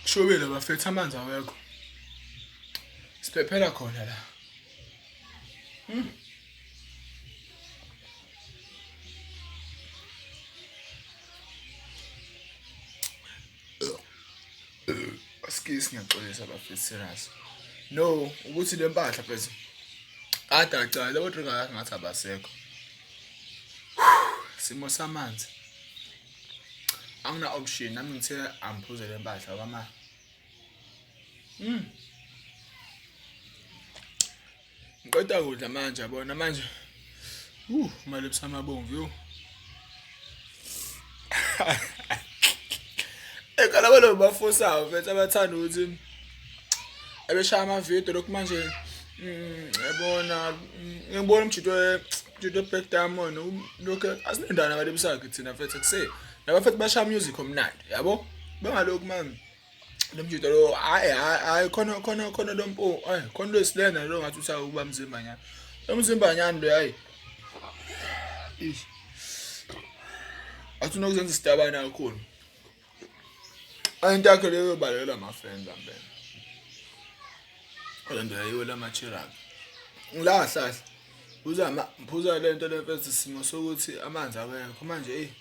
Shobile bafethu amanzi awekho. Siphephela khona la. Askies ngiyaxolisa bafethu serious. No, ukuthi le mpahla mfethu. Kade acala labo drink ngathi abasekho. Simo samanzi. Angina option nami ngithe angiphuze le mpahla ngoba ma. Ngiqeda kudla manje yabona manje. Malips amabomvu yo. Ekhala balo bafosayo mfethu abathanda ukuthi ebeshaya amavidiyo lokhu manje yabona ngibona umjito umjito Black Diamond lokhu asinendaba nabalimi sakhe thina mfethu kuse nabafethu bashaya music omnandi yabo bengalokhu manje lo mjito lo hayi hayi khona khona khona lo mpo hayi khona lo silena lo ngathi uthaka ukuba mzimba nyana lo mzimba nyana lo hayi ish athi unokuzenza isitabane kakhulu into yakhe leyo yobalela ama-friends ampela le nto yayiwela ama-cherab ngilahla hle uzama ngiphuza le nto le mfethu isimo sokuthi amanzi awekho manje eyi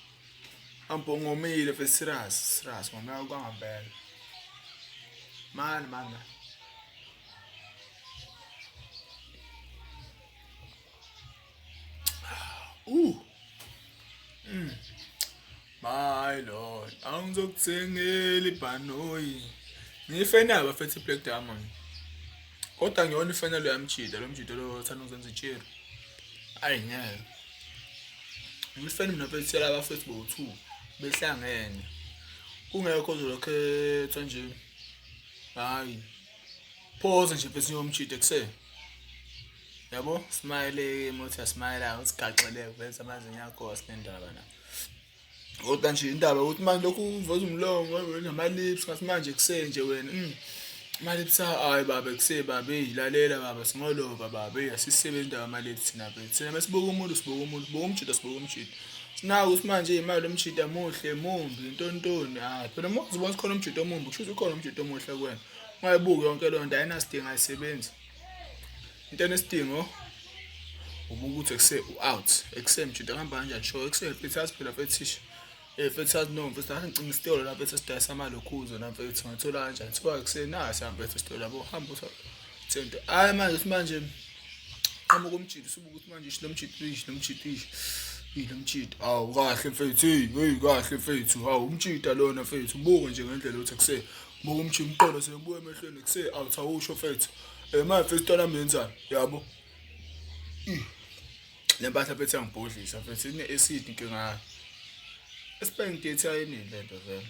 ambhongomile mfethu serious serious ngomela kwangampela mani mani My lord, angizokuthengela ibhanoyi. Ngiyifena bafethu iBlack Diamond. Kodwa ngiyona ifena lo yamjida, lo mjida lo othanda ukuzenza itsheri. Ayi ngeke. Ngiyifena mina mfethu yala bafethu bowu-2 behlangene. Kungekho ozolokhu etha nje. Hayi. Phoza nje mfethu ngiyomjida ekuseni. Yabo, smile mothi uyasmayela usigaxele vese amazinyo akho asinendaba na. Kodwa nje indaba ukuthi manje lokhu uveza umlomo nama-lips ngathi manje kuseni nje wena ama-lips hayi baba kuseni baba eyi lalela baba singoloba baba eyi asisebenzi indaba ama-lips thina phela thina mesibuka umuntu sibuka umuntu sibuka umjita sibuka umjita sinako ukuthi manje imali umjita muhle mumbi ntontoni hayi phela uma uzibona sikhona umjita omumbi kusho ukuthi ukhona umjita omuhle kuwena ungayibuki yonke leyo nto ayinasidingo ayisebenzi into enesidingo ubuka ukuthi ekuse u-out ekuse mjita kuhamba kanjani sure ekuse mfethu yazi phela mfethu isho mfethu yazi no mfethu ngathi ngicima isitolo la mfethu esidayisa amalokhuzo la mfethu ngathola kanjani kuthiwa ekuse nasi mfethu isitolo yabo hamba uthento hhayi manje ukuthi manje qhamuka umjita usubuka ukuthi manje isho lo mjita isho lo mjita isho lo mjita awu kahle mfethu hey hey kahle mfethu hawu umjita lona mfethu ubuke nje ngendlela ukuthi ekuse buka umjita umqondo sekubuya emehlweni ekuse awuthi awusho mfethu manje mfethu intwana yami yenzani yabo le mpahla mfethu yangibhodlisa mfethu ine-acid inkinga yayo esipenge date ayinini le nto vele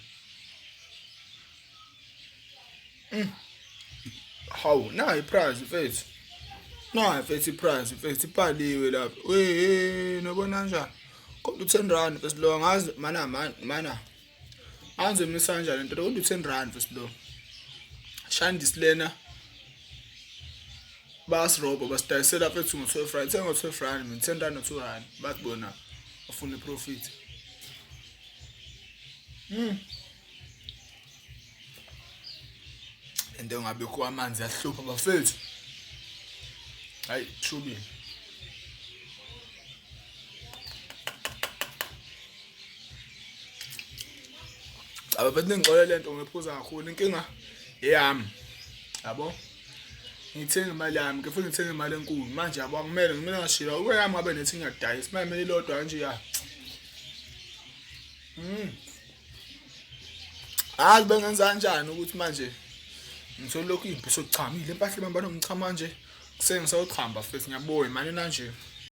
Hawu nayi iprice mfethu nayi mfethu iprice mfethu ibhaliwe lapha we nobona kanjani kodwa u-10 rand mfethu lo angazi mana mana anze misa kanjani lento kodwa u-10 rand mfethu lo shandisi lena bayasirobha basidayisela mfethu ngo-12 rand thenga ngo-12 rand mina 10 rand no-2 rand bathi bona bafuna iprofit into engabikho amanzi ahlupha bafethu hayi shubile cha bafethu ningixolele lento ngiphuza kakhulu inkinga eyami yabo ngithenga imali yami ke futhi ngithenga imali enkulu manje yabo akumele ngimele ngashila ukweyami ngabe nethi ngiyadayisa manje kumele ilodwa kanje ya Hayi bengenza kanjani ukuthi manje ngithole lokhu impi sokuchamile impahla ibamba nomchama nje kusengisayochamba futhi ngiyabuya manje nanje.